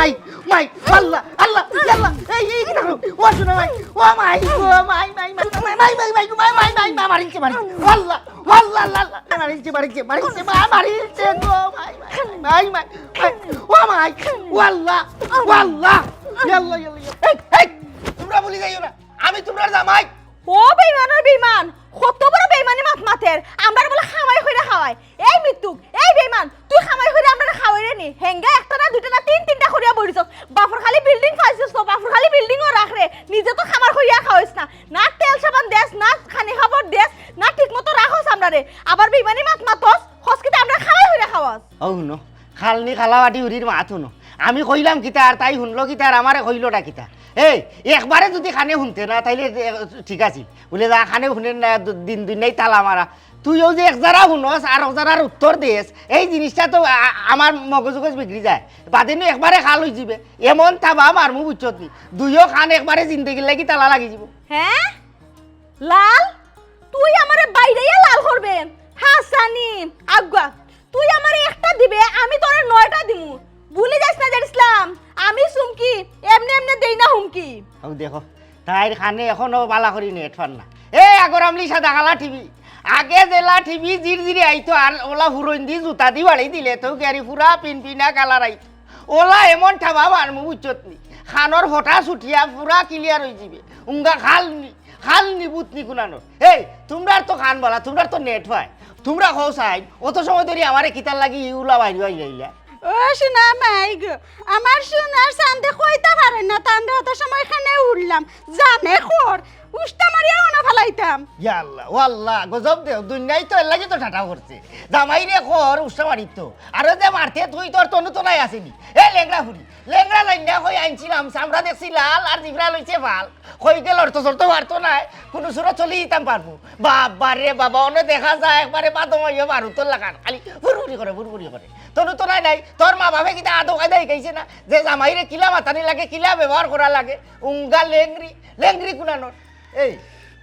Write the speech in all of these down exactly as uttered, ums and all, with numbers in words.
মাই, মাই, আল্লাহ, আল্লাহ, আল্লাহ, এই, এই, কি দেখো? ও শোনো মাই, ও মাই, ও মাই, মাই, মাই, মারিলছে, মারিলছে, আল্লাহ, আল্লাহ, আল্লাহ, আল্লাহ, মারিলছে, মারিলছে, মারিলছে, মা, মারিলছে গো, মাই, মাই, মাই, মাই, মাই, ও মাই, ও আল্লাহ, ও আল্লাহ, ইয়া আল্লাহ, ইয়া আল্লাহ, এই, এই, তোমরা ভুলি যাইও না, আমি তোমরার জামাই। ও বেইমানর বেইমান, কত বড় বেইমানি মাত মাতের, আমরারে বলে কামাই কইরা খাওয়ায়। এই মিত্তুক, এই বেইমান, তুই কামাই কইরা আমরারে খাওয়াইরে নি? হেঙ্গা একটা না, দুইটা না, তিন তিনটা করিয়া বইছস। বাপর খালি বিল্ডিং পাইছস তো, বাপর খালি বিল্ডিংও রাখরে, নিজে তো কামাই করিয়া খাওয়াইস না। না তেল সাবান দেস, না খানি খাবার দেস, না ঠিক মতো রাখস আমরারে। আবার বেইমানি মাত মাতস, কস কিতা আমরারে কামাই কইরা খাওয়াস? ও হুনো, খালনি খালাবাটি উরির মাত হুনো। আমি কইলাম কিতা আর তাই হুনলো কিতা আর আমারে কইলোটা কিতা? এই, একবারে যুদি কানে হুনতে না, তাইলে, এ, ঠিক আছিল। বুলে, যা, কানে হুনের না, দু-, দিন দুনিয়াই তালা মারা। তুইও যে এক জারা হুনস আর এক জারার উত্তর দেস, এই জিনিসটা তো আ-, আমার মগজ উগজ বিগড়ি যায়। বাদে নু একবারে খাল অইযিবে। এমন থাবা মারমু বুঝছত নি? দুইও কান একবারে জিন্দেগির লাগি তালা লাগি যিবো। হে? লাল? তুই আমারে বাইরাইয়া লাল করবে? হাসানি, আগুয়া। তুই আমারে একটা দিবে, আমি তোরে নয়টা দিমু। ভুলি যাইস না, জানিসলাম। আমি চুমকি, এমনে এমনে দেই না হুমকি। অউ দেখো, তাইর কানে এখনো বালা করি নেট পার না। এ আগর আমলি সাদা কালা টিভি, আগে যেলা টিভি জির জিরে আইতো, আর অলা হুরইন দি জুতা দি বাড়ি দিলে তো গেরি পুরা পিনপিনা কালার আইতো। অলা এমন থাবা মারমু বুঝছত নি, কানর ফটা ছুটিয়া পুরা ক্লিয়ার অইযিবে। উঙ্গা খালনি, খালনি বুতনি কুনানর। এই, তুমরার তো কান বালা, তুমরার তো নেট পায়। তুমরা কও চাইন, অত সময় ধরি আমারে কিতার লাগি ইউলা বাইরে বাইরে আইলা? ও সোনা মাই গো, আমার সোনার চান্দে কইতা পারে না, তানরে অত সময় কেনে উঠলাম, জানে খর, উষ্টা মারিয়া অনো ফালাইতাম। ইয়া আল্লাহ, ও আল্লাহ, গজব দেও, দুনিয়াই তো এর লাগি তো ঠাটা করছে। জামাইরে খর, উষ্টা মারিত। আরো যে মারতে তুই তোর তনু তো নাই আসেনি। এ লেংড়া ফুরি, লেংড়া লাইন না কই আনছিলাম, চামড়া দেখছি লাল আর জিভরা লইছে ফাল। কই গেল অর্থ সর্থ পারতো নাই, কুনু সুরো চলি দিতাম পারবো। বাবা রে বাবা, অনে দেখা যায় একবারে বাদম অইয়া বারুতর লাখান, খালি ফুরফুরি করে, ফুরফুরি করে। তনু তো নাই নাই, তোর মা বাপে কিতা আদব কায়দা শিখাইছে না যে জামাইরে কিলা মাতানি লাগে, কিলা ব্যবহার করা লাগে? উঙ্গা লেংড়ি, লেংড়ি কুনানোর। এই,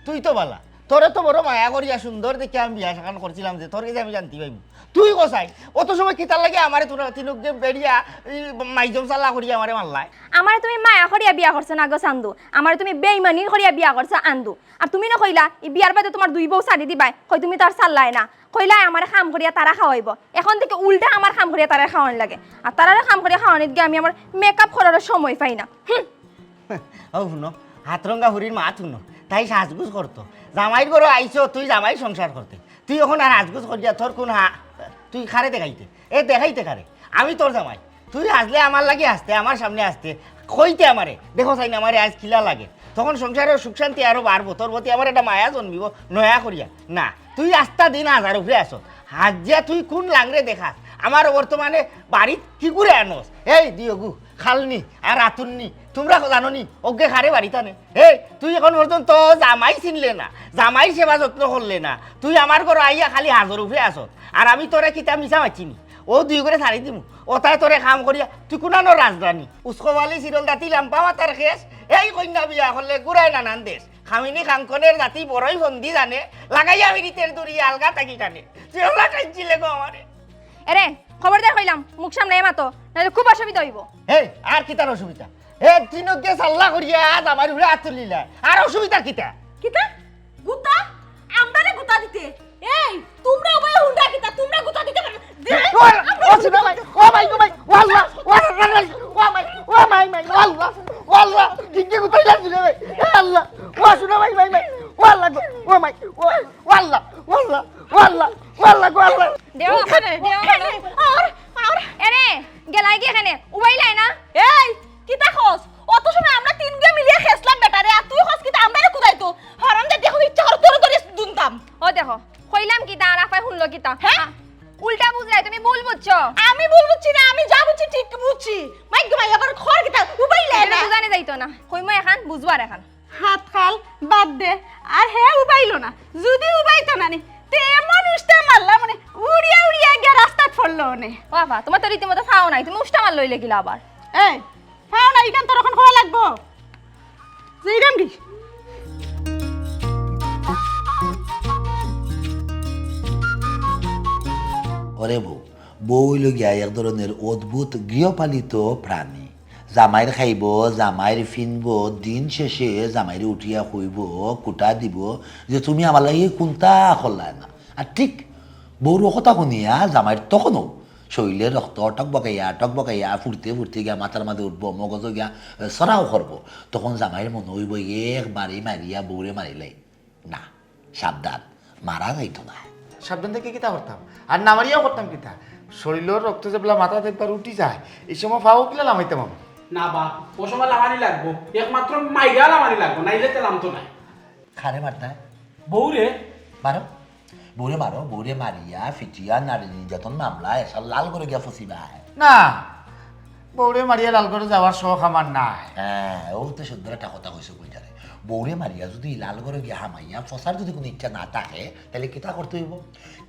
তুই তো বালা, তোরে তো বড় মায়া করিয়া সুন্দর দেখি আমি বিয়া শাখান করছিলাম যে তোর কাছে আমি জানতে পাইব। তুই কসাই, অত সময় কিতার লাগে আমারে তোরা তিনকে বেড়িয়া, এই মাইজম চালা করিয়া আমারে মারলায়। আমারে তুমি মায়া করিয়া বিয়া করছো না গো চান্দু, আমারে তুমি বেইমানি করিয়া বিয়া করছো আন্দু। আর তুমি না কইলা, ই বিয়ার বাদে তোমার দুই বউ ছাড়ি দিবায়, কই তুমি তো আর ছাড়লায় না। কইলায় আমারে কাম করিয়া তারা খাওয়াইবো, এখন থেকে উল্টা আমার কাম করিয়া তারারে খাওয়ানি লাগে। আর তারারে কাম করিয়া খাওয়ানিত গিয়া আমি আমার মেকআপ করারও সময় পাই না। হুম। ও হুনো, হাতরঙ্গা হুরির মাত হুনো, তাই সাজগুজ করতো। জামাইর ঘরো আইছো, তুই জামাই সংসার করতে। তুই এখন আর সাজগুজ করিয়া তোর কোন হা-, তুই কারে দেখাইতে? এ দেখাইতে কারে? আমি তোর জামাই। তুই হাজলে আমার লাগি হাসতে, আমার সামনে আসতে, কইতে আমারে, "দেখো চাইন আমারে আইজ কিলা লাগে।" তখন সংসারর সুখ শান্তি আরো বাড়বো, তোর প্রতি আমার একটা মায়া জন্মিবো, নয়া করিয়া। না, তুই আস্তা দিন হাজার উপরে আসো। হাজিয়া তুই কোন লাংরে দেখাস? আমার বর্তমানে বাড়িত কি করে আনোস? এই দিয়গু, খালনি আর আতুন্নি, তুমরা জানো নি, অগে কারে বাড়িত আনে? এই, তুই এখন পর্যন্ত জামাই চিনলে না, জামাইর সেবা যত্ন করলে না। তুই আমার ঘরো আইয়া খালি হাজর উপরে আসত। আর আমি তোরে কিতা মিছা মাতছি নি? অউ দুই করে ছাড়ি দিমু। অতায় তোরে কাম করিয়া, তুই কুনানো রাজধানী? উস্কোবালি চিরল দাঁতি লাম্পা মাথার খেস, এই কইন্যা বিয়া করলে ঘুরায় নানান দেশ। কামিনী কাঙ্কনের জাতি বড়ই ফন্দি জানে, লাগাইয়া পিরিতের দড়ি আলগা থাকি টানে। তুই ওলা টানছিলে গো আমারে। এরে, খবরদার কইলাম, মুখ সামলাইয়া মাতো, নাইলে খুব অসুবিধা অইবো। এই, আর কিতার অসুবিধা? এ, তিনকে সাল্লা করিয়া আজ আমার উপরে আত তুলিলা। আর অসুবিধা কিতা? কিতা? গুতা? আমরারে গুতা দিতে? এই, তুমরা উবাই হুন্ডা কিতা? তুমরা গুতা দিতে পারো? দে, ও, আমরা ও, হুন্ডা ভাই, ও ভাই, ও ভাই, ও আল্লাহ, ও আল্লাহ, ও ভাই, ও মাই, মাই, ও আল্লাহ, ও আল্লাহ, কিংকে গুতাই লাগছিল রে? এ আল্লাহ, ও শুনো ভাই, ভাই, ভাই, ও আল্লাহ গো, ও মাই, ও, ও আল্লাহ, ও আল্লাহ, ও আল্লাহ, ও আল্লাহ গো, আল্লাহ। দেও, দেও, আর, আর। এরে, গেলাই গিয়া কেনে? উবাইলাই না? এই, কিতা কস? অত সময় আমরা তিনগুয়ে মিলিয়া খেসলাম বেটারে, আর তুই কস কিতা আমরারে কুদাইতো? হারামজাদি, এখন ইচ্ছা করে তোরে ধরে দুনতাম। ও দেখো, কইলাম কিতা আর আফায় হুনলো কিতা? হ্যাঁ? আ, উল্টা বুঝলাই, তুমি ভুল বুঝছো। আমি ভুল বুঝছি না, আমি যা বুঝছি ঠিক বুঝছি। মাইক মাই আবার খর কিতা উবাইলে এটা না। বুঝানি যাইতো না। কইমো এখান, বুঝবো আর এখান। হাত খাল বাদ দে, আর হে উবাইলো না। যদি উবাইতো না নি, তে এমন উষ্টা মারলা মানে উড়িয়া উড়িয়া গিয়া রাস্তাত পড়লো অনে। ও বাবা, তোমার তো রীতিমতো ফাও নাই, তুমি উষ্টা মারলো অইলে গিলা আবার। এই, ফাও নাই, ইখান তোর এখন খাওয়া লাগবো। যাইরাম গি। ওরে বউ, বউ অইল গিয়া এক ধরনের অদ্ভুত গৃহপালিত প্রাণী। জামাইর খাইবো, জামাইর ফিনবো, দিন শেষে জামাইরে উঠিয়া কইবো, কুটা দিবো যে, "তুমি আমার লাগি কুনতা করলায় না।" আর ঠিক বউর কথা হুনিয়া জামাইর তখনও শরীরর রক্ত টকবকাইয়া, টকবকাইয়া ফুটতে ফুটতে গিয়া মাথার মাঝে উঠবো, মগজো গিয়া, এ, ছড়াও করবো। তখন জামাইর মনো অইবো একবারে মারিয়া বউরে মারিলাই। না, সাবধান, মারা যাইতো না। সাবধান থাকি কিতা করতাম? আর না মারিয়াও করতাম কিতা? শরীরর রক্ত যেবলা মাথাত একবার উঠি যায়, ই সময় ফাও কিলা লামাইতাম আমি? না বা, ও সময় লামানি লাগবো, একমাত্র মাইরা লামানি লাগবো, নাইলে তে লামতো নায়। কারে মারতায়? বউরে। মারো, বউরে মারো, বউরে মারিয়া, ফিটিয়া, নারী নির্যাতন মামলা, এসব লাল করে গিয়া ফসিবায়। না, বউরে মারিয়া লাল করে যাওয়ার শখ আমার নাই। হ্যাঁ, ও তো সুন্দর একটা কথা কইছো কইটারে। বউরে মারিয়া যদি লাল করে গিয়া হামাইয়া ফসার যদি কোনো ইচ্ছা না থাকে, তাহলে কিতা করতে হইব?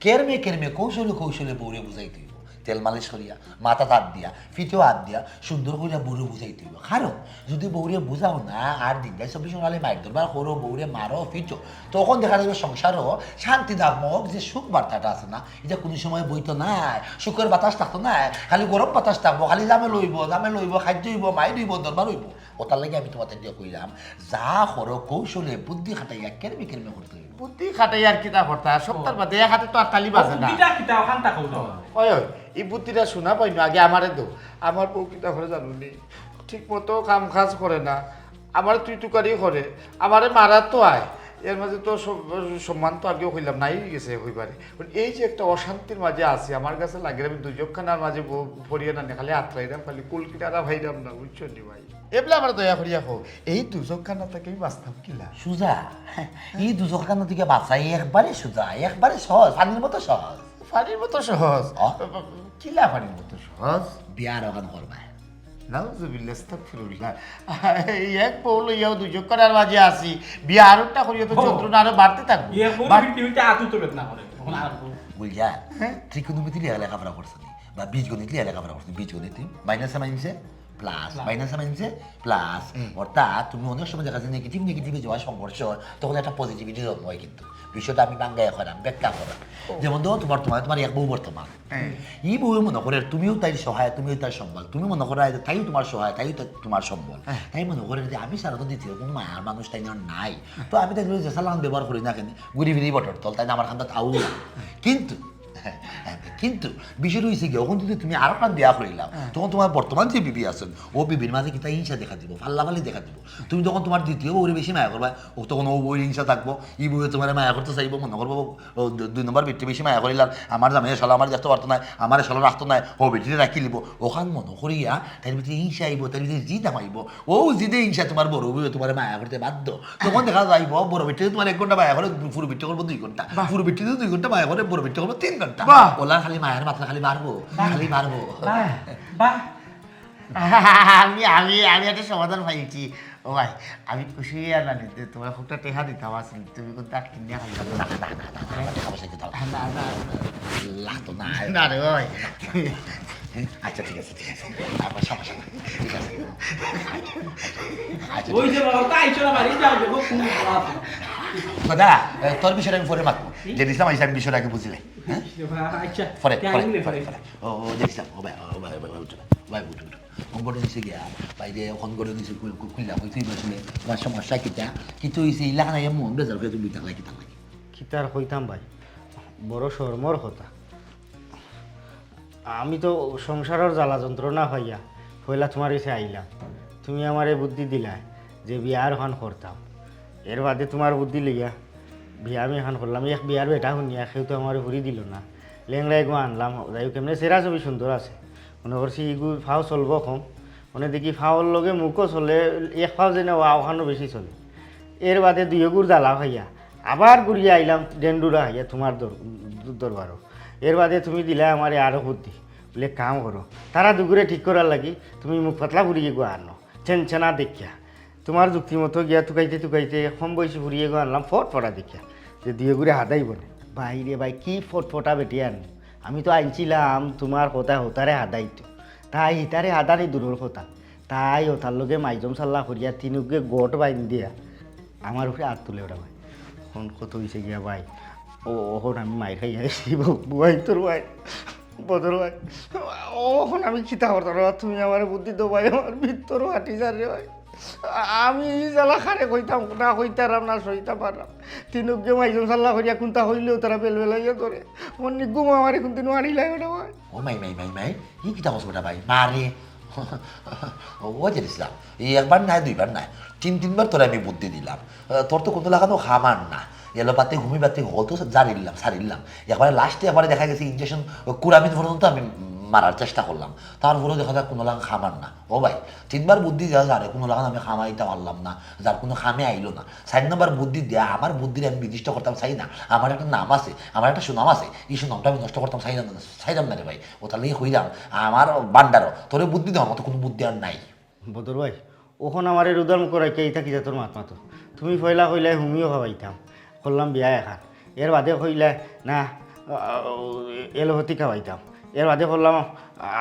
কেরমে কেরমে, কৌশলে কৌশলে বউরে বুঝাইতে হইব। তেল মালিশ করিয়া, মাথাত আত দিয়া, ফিতেও আত দিয়া, সুন্দর করিয়া বউরে বুঝাইতে হইব। কারণ যদি বউরে বুঝাও না, আর দিন যায় চব্বিশ ঘন্টা খালি মাইর দরবার করো, বউরে মারো, ফিটো, তখন দেখা যাবে সংসারও শান্তি নামক যে সুখ বার্তাটা আছে না, এটা কোনো সময় বইতো নায়, সুখের বাতাস থাকতো নায়, খালি গরম বাতাস থাকবো, খালি জামে লইব, জামে লইব, খাদ্য হইব, মাইর হইব, দরবার হইব। ওটার লাগি আমি তোমাদের দিয়ে কইলাম, যা করো কৌশলে বুদ্ধি খাটাইয়া কেরমে কেরমে করতে হইব। বুদ্ধি খাটাই আর কিতা করতা, সপ্তাহ বাদে এক হাতে তো আর তালি বাজে না। বুদ্ধিটা কিতা ওখান থাকো না। ওই, ওই, এই বুদ্ধিটা শোনা পাই না, আগে আমারে দো। আমার বউ কিতা করে জানো নি? ঠিক মতো কাম কাজ করে না, আমারে তুই তুকারি করে, আমারে মারা তো আয়। এর মাঝে তো সব-, সম্মান তো আগেও কইলাম, নাই হয়ে গেছে হইবারে। এই যে একটা অশান্তির মাঝে আছি, আমার কাছে লাগে আমি দুজকখানার মাঝে ব-, পড়িয়া না নি, খালি আত্রাইরাম, খালি কুল কিনারা ভাইরাম না, বুঝছো নি ভাই? এবলা আমার দয়া করিয়া কও, এই দুজকখানা থেকে আমি বাঁচতাম কিলা? সুজা, এই দুজকখানা থেকে বাঁচাই একবারে সুজা, একবারে সহজ, পানির মতো সহজ। পানির মতো সহজ? অ। কিলা পানির মতো সহজ? বিয়ার ওখান করবায়। নাউজুবিল্লাহ, আস্তাগফিরুল্লাহ। এই এক বউ লইয়াও দুজকখানার মাঝে আছি, বিয়া আরোটা করিয়া তো ও। যন্ত্রণা আরো বাড়তে থাকবো। ইয়ে, বউ বাট- বিটি হইতে আতু তো বেদনা করে। তখন আর বউ। বুঝা? হ্যাঁ। Trigonometry লেখাপড়া করছো নি? বা বীজগণিত লেখাপড়া করছো নি? বীজগণিত, মাইনাসে মাইনাসে প্লাস, plus। মাইনাসে মাইনাসে প্লাস। হুম। অর্থাৎ তুমি অনেক সময় দেখা যায় নেগেটিভ নেগেটিভে যাওয়ার সংঘর্ষ, তখন একটা পজিটিভিটি জন্ম হয়। কিন্তু বিষয়টা আমি বাঙ্গাইয়া করাম, ব্যাখ্যা করাম। ও। যেমন ধরো তোমার, তোমার, তোমার এক বউ বর্তমান। হ্যাঁ। ই বউ মনে করে তুমিও তাইর সহায়, তুমিও তাইর সম্বল। তুমি মনে করো যে তাইও তোমার সহায়, তাইও তা-, তোমার সম্বল। হ্যাঁ। তাই মনে করে যে আমি ছাড়া তো দ্বিতীয় কোনো মায়ার মানুষ তাইন আর নাই। তো আমি তাইলে যে সালাম ব্যবহার করি না কেন, ঘুরি ফিরি বটর তল, তাইন আমার খান্দা তাও না। কিন্তু, কিন্তু বিষয়টা হইছে কি, এখন যদি তুমি আরো প্রাণ দেয়া করিলাম, হ্যাঁ। তখন তোমার বর্তমান যে বিবি আছেন, ও বিবির মাঝে কিতা হিংসা দেখা দিব, ফাল্লাফাল্লি দেখা দিব। তুমি তখন তোমার দ্বিতীয় বউরে বেশি মায়া করবা, ও তখন ও বউর হিংসা থাকবো, ই বউয়ে তোমার মায়া করতে চাইবো, মনে করবো ও দু-, দুই নম্বর বেটি বেশি মায়া করিলার, আমার জামাই শালা আমার দেখতে পারতো না, আমার শালা রাখতো না, ও বেটিরে রাখি লিব। ওখান মনে করিয়া তার ভিতরে হিংসা আইব, তার ভিতরে জিদ হামাইব। ও জিদে হিংসা তোমার বড় বউ তোমার মায়া করতে বাধ্য। তখন দেখা যাইব বড় বেটি তোমার এক ঘন্টা মায়া করে, পুরো বেটি করবো দুই ঘন্টা। বাহ। পুরো বেটি দুই ঘন্টা মায়া করে, বড় বেটি করবো তিন ঘন্টা। বাহ। ওলা খালি মায়ার মাত্রা খালি বাড়বো, বাহ। খালি বাড়বো। বাহ, বাহ। আমি, আমি, আমি একটা সমাধান পাইছি। ও ভাই, আমি খুশি হইয়া না নিতে, তোমার খুবটা টেকা দিতাম আসলে, তুমি কোন তার কিনে খাইবা? না, না, না, না, না, আমার টেকা পয়সা দিতে হবে। না, না, না। লাগতো না। না রে ভাই। আচ্ছা, ঠিক আছে, ঠিক আছে। আমার সমস্যা নাই। ঠিক আছে। আচ্ছা, ওই ঠিক যে আছে। বাবা, তাই চলো বাড়ি যাও, দেখো কোন বাবা আছে। দাদা, এ, তোর বিষয়টা আমি পরে মাতবো। হুম? যে দিছিলাম, আইসা আমি বিষয়টা আগে বুঝিলাই। হ্যাঁ? আচ্ছা, পরে, তাই পরে, আইলে পরে, পরে। পরে। ও, ও, যে দিছিলাম, ও ভাই, ও ভাই, ও ভাই, উঠো না। ও ভাই, উঠো, উঠো। অঙ্কটা নিচে গিয়া, বাইরে অখন করে নিচে কু-, কু-, খুললা, কই তুই আসলে তোমার সমস্যা কিতা? কিন্তু এই যে ইলাকা নাই, মন বেজার করে তুমি থাকলে কিতা লাগে? কিতার কইতাম ভাই, বড় শরমর কথা। আমি তো সংসারর জ্বালা যন্ত্রণা পাইয়া পয়লা তোমার কাছে আইলাম। তুমি আমারে বুদ্ধি দিলায় যে বিয়ার ওখান করতাম। এর বাদে তোমার বুদ্ধি লইয়া বিয়া আমি এখান করলাম। এক বিয়ার বেটা শুনিয়া কেউ তো আমারে ফুরি দিল না। লেংড়া এগু আনলাম, যাই হোক, এমনি চেরা ছবি সুন্দর আছে। মনে করছি ইগু ফাও চলবো কম, মনে দেখি ফাওর লগে মুখও চলে, এক ফাও যেন ওয়া ওখানও বেশি চলে। এর বাদে দুইগুর জ্বালা খাইয়া আবার ঘুরিয়া আইলাম ডেন্ডুরা খাইয়া তোমার দর-, দরবারও। এর বাদে তুমি দিলা আমারে আরো বুদ্ধি, বলে, "কাম করো, তারা দুগুরে ঠিক করার লাগি তুমি মুখ পাতলা ফুরি এগু আনো, চেনচেনা দেখিয়া।" তোমার যুক্তি মতো গিয়া তুকাইতে তুকাইতে কম বয়সী ফুরি এগু আনলাম ফটফটা দেখিয়া, যে দুইগুরে হাদাই বলে। ভাই রে ভাই, কি ফটফটা বেটি আনবো? আমি তো আনছিলাম তোমার কথা হতারে হাদাইতো। তাই হিতারে হাদানি দূরর কথা। তাই হতার লগে মাইজম সাল্লা করিয়া তিনুগে গোট বাইন দিয়া আমার উপরে আত তুলে ওরা ভাই। এখন কত হইছে গিয়া ভাই? ও, এখন আমি মাইর খাই আইছি, বু-, বুয়াই তোর ভাই। বদর ভাই, অখন আমি কিতা করতাম রে? তুমি আমারে বুদ্ধি দেও ভাই, আমার ভিতর ফাটি যার রে ভাই। আমি ই জ্বালা কারে কইতাম, না কইতাম পাররাম, না সইতাম পাররাম। তিন উগ্গে মাইজন সাল্লা করিয়া কুন্তা কইলেও তারা বেলবেলাইয়া ধরে। মোর নিগুম আমারে কুন্তা নুয়ারি লাগে না ভাই। ও মাই, মাই, মাই, মাই, ই কিতা কস বেটা ভাই? মারে। ও যে ইসলাম, এই একবার নায়, দুইবার নায়, তিন তিনবার তোরে আমি বুদ্ধি দিলাম। আহ, তোর তো কুনু লাখানও খামার না। এলোপ্যাথি, হোমিওপ্যাথি হকল তো জারিলাম, সারিলাম। একবারে লাস্টে একবারে দেখা গেছে ইনজেকশন, কুরামিন পর্যন্ত আমি মারার চেষ্টা করলাম। তারপরেও দেখা যাক কুনু লাখান খামার না। ও ভাই, তিনবার বুদ্ধি দেওয়া যারে, কুনু লাখান আমি খামাইতাম পারলাম না, যার কুনু খামে আইলো না। চাইর নাম্বার বুদ্ধি দেয়া, আমার বুদ্ধিরে আমি বিনষ্ট করতাম চাই না। আমার একটা নাম আছে, আমার একটা সুনাম আছে, ই সুনামটা আমি নষ্ট করতাম চাই না, চাইতাম না রে ভাই। অতার লাগি কইলাম, আমার ভান্ডারো তোরে বুদ্ধি দেওয়ার মতো কুনু বুদ্ধি আর নাই। বদর ভাই, অখন আমারে রুদার মুখো রাখিয়া ইতা কিতা তোর মাত মাতো? তুমি পয়লা কইলায় হোমিও খাওয়াইতাম, করলাম বিয়া এখান। এর বাদে কইলায় না, আহ, এলোপ্যাথি খাওয়াইতাম। এর বাদে করলাম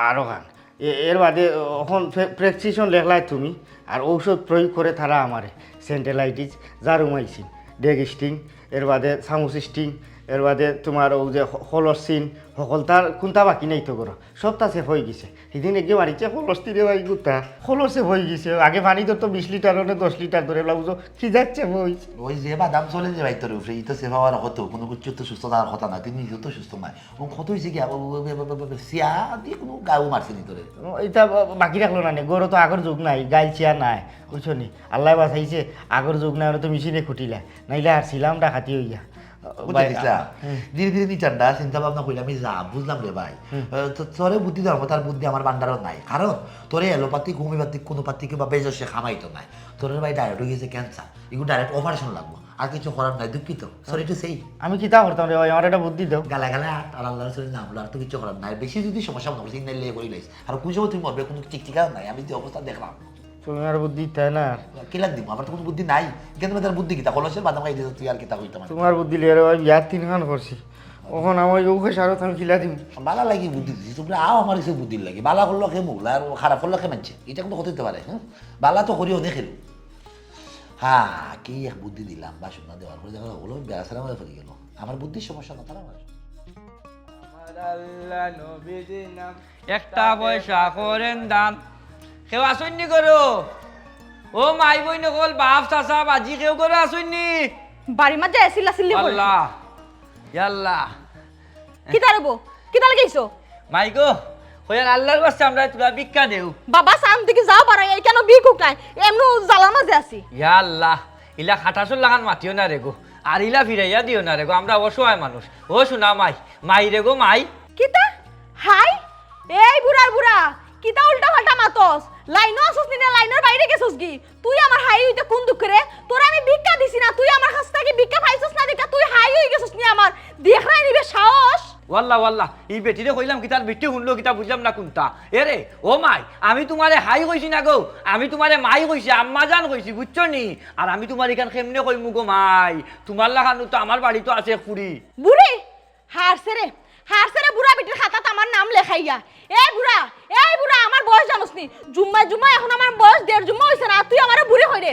আরো খান। এ-, এর বাদে অখন প্রে-, প্রেসক্রিপশন লেখলায় তুমি, আর ঔষধ প্রয়োগ করে তারা আমারে সেন্ট্রালাইটিস, জারুমাইসিন, ডেগস্টিং, এর বাদে সামুসিস্টিং, এর বাদে তুমার অউ যে হ-, হলরসিন, হকলতার কুন্তা বাকি নাই তো করো, সবতা সেফ অইগেছে। হিদিন এগিয়ে মারিছে হলরসিন রে ভাই গুতা, হলরসে অইগেছে। আগে পানি ধরতো বিশ লিটার, অনে দশ লিটার ধরে, এলা বুঝো কি যাচ্ছে বই। ওই যে বাদাম চলে যে ভাই তোর উপরে, ই তো সেফ অওয়ার কথা, কুনু কিছু তো সুস্থ থাকার কথা না, তুই নিজেও তো সুস্থ নায়। ও কত হইছে কি, আবার ও বে-, বে-, বে-, বে-, সিয়া দিয়ে কুনু গাও মারছে নি তোরে? ইতা বা-, বাকি রাখলো না নে, গরো তো আগর যুগ নাই, গাইল চিয়া নাই, বুঝছো নি? আল্লায় বাঁচাইছে, আগর যুগ নাই, অনে তো মেশিনে খুটিলা, নাইলে আর ছিলাম ডাকাতি অইয়া। বুঝতে ভাই, দিছলা? হুম। ধীরে ধীরে নি ঠান্ডা, চিন্তা ভাবনা কইলে আমি যা বুঝলাম রে ভাই। হুম। আহ, তো তোরে বুদ্ধি ধর্ম, তার বুদ্ধি আমার ভান্ডারও নাই। কারণ তোরে এলোপ্যাথিক, হোমিওপ্যাথিক, কুনোপ্যাথিক বা বেজসে খামাইতো নাই। তোর ভাই ডাইরেক্ট হয়ে গেছে ক্যান্সার। এগুলো ডাইরেক্ট অপারেশন লাগবো। আর কিছু করার নাই, দুঃখিত। সরি টু সেই। আমি কিতা করতাম রে ভাই, আমার একটা বুদ্ধি দাও। গালা গালা আর আল্লাহর রসুলের নাম লো, আর তো কিছু করার নাই। বেশি যদি সমস্যা মনে করছিস, ইন্না লিল্লাহি করি লাইস। আর কোন সময় তুই মরবে, কোনো ঠিক ঠিকানা নাই। আমি যে অবস্থা দেখলাম। তুমি আর বুদ্ধি দিতায় না আর। কিলা দিব? আমার তো কোনো বুদ্ধি নাই। কেন তার বুদ্ধি কিতা? কলসের বাদাম খাই দিতে তুই আর কিতা কইতাম আর? তোমার বুদ্ধি লিয়ে রে ভাই, বিয়ার তিন খান করছি। অখন আমার ঔ পয়সা আরো তুমি কিলা দিব? বালা লাগি বুদ্ধি দিছি, তোমরা আও আমার কিছু বুদ্ধি লাগে। বালা করলো কে মুগলা, আর খারাপ করলো কে মানছে। এটা কোনো কথা হইতে পারে, হ্যাঁ? বালা তো করি অনেক এলো। হ্যাঁ, কি এক বুদ্ধি দিলাম, বা শোনা দেওয়ার পরে দেখা গেলো বেড়া ছাড়া মরে ফেলে গেল। আমার বুদ্ধির সমস্যা না, তারা আমার। আমার আল্লাহ নবীজি নাম। একটা পয়সা করেন দান। কেউ আছইন নি ঘরো? ও মাই বইন অকল, বাপ, চাচা, বাজি, কেউ ঘরো আছইন নি? বাড়ির মাঝে চিল্লা চিল্লি করে। আল্লাহ, ইয়া আল্লাহ। কিতা রে বউ? কিতা লাগাইছো? মাই গো, কইয়ার আল্লাহর ওয়াস্তে আমরারে থুড়া ভিক্ষা দেও। বাবা, সামনে দিকে যাও, বাড়াই, এই কেন ভিক্ষুক নাই? এমনু জ্বালার মাঝে আছি। ইয়া আল্লাহ, ইলা খাটাসর লাখান মাতিও না রে গো, আর ইলা ফিরাইয়া দিও না রে গো, আমরা অসহায় মানুষ। ও সোনা মাই, মাই রে গো মাই। কিতা? হাই? এই বুড়ার বুড়া, কিতা উল্টা পাল্টা মাতস? লাইনো আছস নি না, লাইনর বাইরে গেছস গি? তুই আমার হাই অইতে কোন দুঃখে রে? তোরে আমি ভিক্ষা দিছি না, তুই আমার কাছ থাকি ভিক্ষা পাইছস না দেখিয়া তুই হাই অই গেছস নি আমার? দেখরায় নিবে সাহস। ওয়াল্লা, ওয়াল্লা, ই বেটিরে কইলাম কিতা, বেটি হুনলো কিতা, বুঝলাম না কুনটা। এরে, ও মাই, আমি তুমারে হাই কইছি না গো, আমি তুমারে মাই কইছি, আম্মা জান কইছি, বুঝছো নি? আর আমি তুমারে ইখান কেমনে কইমু গো মাই? তুমার লাখান তো আমার বাড়িত আছে এক ফুড়ি। বুড়ি? হারছে রে, হারছে রে, বুড়া বেটির খাতাত আমার নাম লেখাইয়া। এই বুড়া, এই বুড়া, আমার বয়স জানোস নি? জুম্মায় জুম্মায় এখন আমার বয়স দেড় জুম্মা অইছে না, আর তুই আমারে বুড়ি কইরে।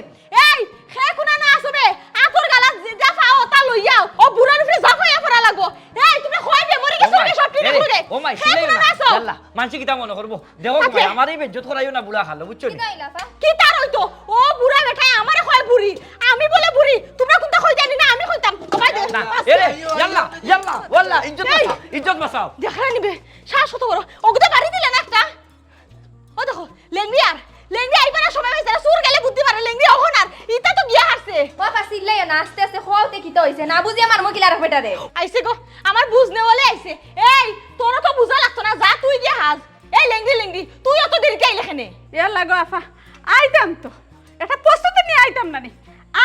এই, হে কুনা না আসবে, আতর গালাত যে যা পাও তা লইয়াও, ও বুড়ার উপরে ঝাঁপাইয়া পড়া লাগবো। এই, তুমি কই দে, মরি গেছো রে, সব ঠিক করে দে। ও মাই, হে কুনা না আসো। ইয়াল্লা, মানসি কিতা মনে করবো? দেখো গো মাই, আমারে বেইজ্জত করাইও না বুড়া খালো, বুঝছো নি? কিতা অইলা আফা? কিতা রইতো? ও বুড়া বেটায় আমারে কয় বুড়ি, আমি বলে বুড়ি, তোমরা কুনটা কই জানি না, আমি কইতাম। ও ভাই, না, এরে, ইয়াল্লা, ইয়াল্লা, ওয়াল্লা, ইজ্জত বাঁচাও, ইজ্জত বাঁচাও। দেখা নিবে, সাহস কত বড়, ওগুতে বাড়ি দিলে না একটা। ও দেখো, লেংড়ি আর, লেংড়ি আইবার আর সময় পাইছে না, চুর গেলে বুদ্ধি বাড়ে, লেংড়ি অখন আর, ইতা তো গিয়া হারছে। ও আফা, চিল্লাইও না, আস্তে আস্তে কও তে কিতা অইছে, না বুঝি আমার মুখিল আর বেটারে। আইছে গো, আমার বুঝ নেওয়ালে আইছে। এই, তোরও তো বুঝা লাগতো না, যা তুই গিয়া হাজ। এই লেংড়ি, লেংড়ি, তুই অত দেরিতে আইলে কেনে? ইয়াল্লা গো আফা, আইতাম তো। এটা প্রস্তুতি নিয়া আইতাম না নি।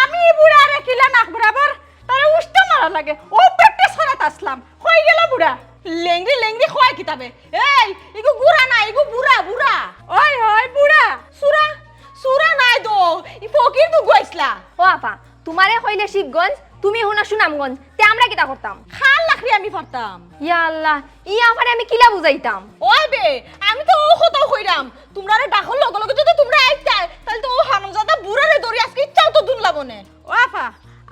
আমি বুড়ারে কিলা নাক বরাবর তারে উষ্টা মারা লাগে। ও প্র্যাকটিস করাত আসলাম। কই গেল বুড়া? লেংড়ি, লেংড়ি কয় কিতাবে? এই, ইগু গুড়া না, ইগু বুড়া, বুড়া। ওই, ওই, বুড়া। সুরা, সুরা নাই দো। ই ফকির তো গইছলা। ও আফা, তুমারে কইলে শিবগঞ্জ, তুমি হুনো সুনামগঞ্জ, তে আমরা কিতা করতাম? খাল লাকড়ি আমি পারতাম। ইয়া আল্লাহ, ই আফারে আমি কিলা বুঝাইতাম? ওই বে, আমি তো ও কথাও কইরাম, তুমরারে ডাকর লগে লগে যদি তুমরা আইতায়, তাইলে তো ও হারামজাদা বুড়ারে ধরি আজকে ইচ্ছাও তো দুনলা বনে। ও আফা,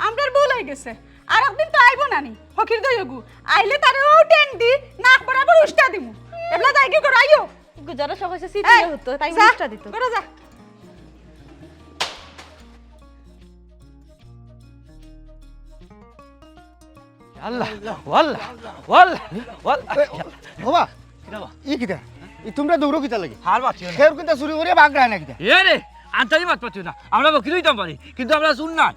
আমরার ভুল অই গেছে, আর একদিন তো আইবো না নি ফকির দইগু, আইলে তারে ও টেন দি নাক বরাবর উষ্টা দিমু। এবলা যাই কি করো, আইও। গুজারা সব হইছে, সিটি এই, হতো, তাই যা, উষ্টা দিত। করো যা। আল্লাহ, আল্লাহ, আল্লাহ, আল্লাহ। এ, বাবা, কিতা বা? ই কিতা? ই তুমরা দৌড়ো কিতা লাগি? হার বাঁচিও না। কেউর কিতা চুরি করিয়া বাগড়ায় না কিতা? এ রে, আন্তাজি মাত পাতিও না। আমরা বকিল অইতাম পারি, কিন্তু আমরা চুর না।